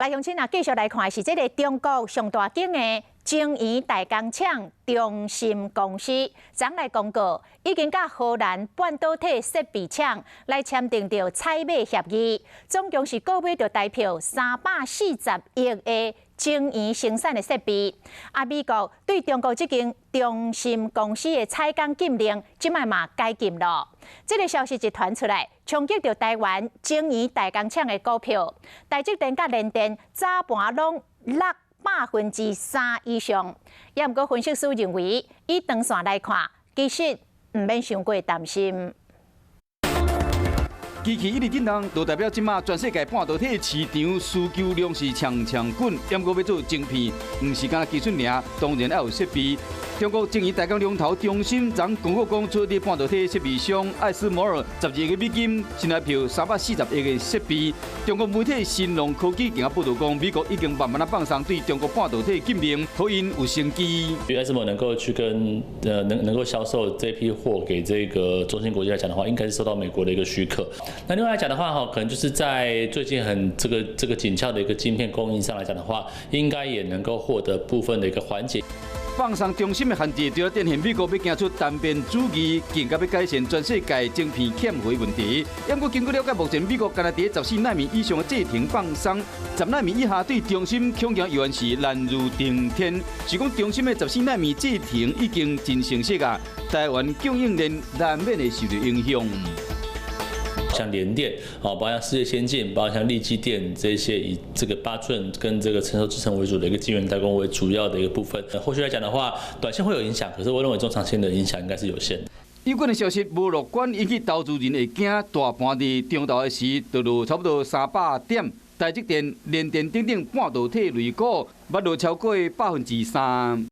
來鄉親啊，繼續來看是這个中國上大間的晶圓代工廠中芯公司，昨來公告已經佮荷蘭半導體設備廠來簽訂著採買協議，總共是購買著台票340億的晶圓生產的設備。啊，美國對中國這間中芯公司的採購禁令，這擺嘛解禁囉。這个消息一傳出來，衝擊著台灣晶圓代工廠的股票，台積電佮聯電早盤攏落3%以上。也毋過分析師認為，以長線來看，其實毋免傷過擔心。機器一直振動，就代表這馬全世界半導體市場需求量是強強滾。毋過欲做晶片，毋是干焦技術爾，當然愛有設備。中國晶圓代工龍頭中芯昨公告講，出半導體設備商艾斯摩爾12億美金，新台票340億的設備。中國媒體新浪科技今仔報道講，美國已經慢慢仔放鬆對中國半導體禁令，予𪜶有商機。艾斯摩爾能夠去跟能夠銷售這批貨給這個中芯國際來講的話，應該是受到美國的一個許可。那另外來講的話，哈，可能就是在最近很這個緊俏的一個晶片供應上來講的話，應該也能夠獲得部分的一個緩解。放鬆中芯的限制，除了展現美國欲行出單邊主義，更加欲改善全世界晶片欠貨問題。不過根據了解，目前美國干焦佇14納米以上的製程放鬆，10納米以下對中芯恐驚猶原是難如登天。是講中芯的14納米製程已經真成熟啊，台灣供應鏈難免會受著影響。像聯電啊，包括像世界先進，包括像力積電這些以這個8寸跟這個成熟製程為主的一個晶圓代工為主要的一個部分。後續來講的話，短線會有影響，可是我認為中長線的影響應該是有限的。有關的消息無樂觀，引起投資人會驚，大盤佇中晝的時就落差不多300點，台積電、聯電等等半導體類股，捌落超過3%。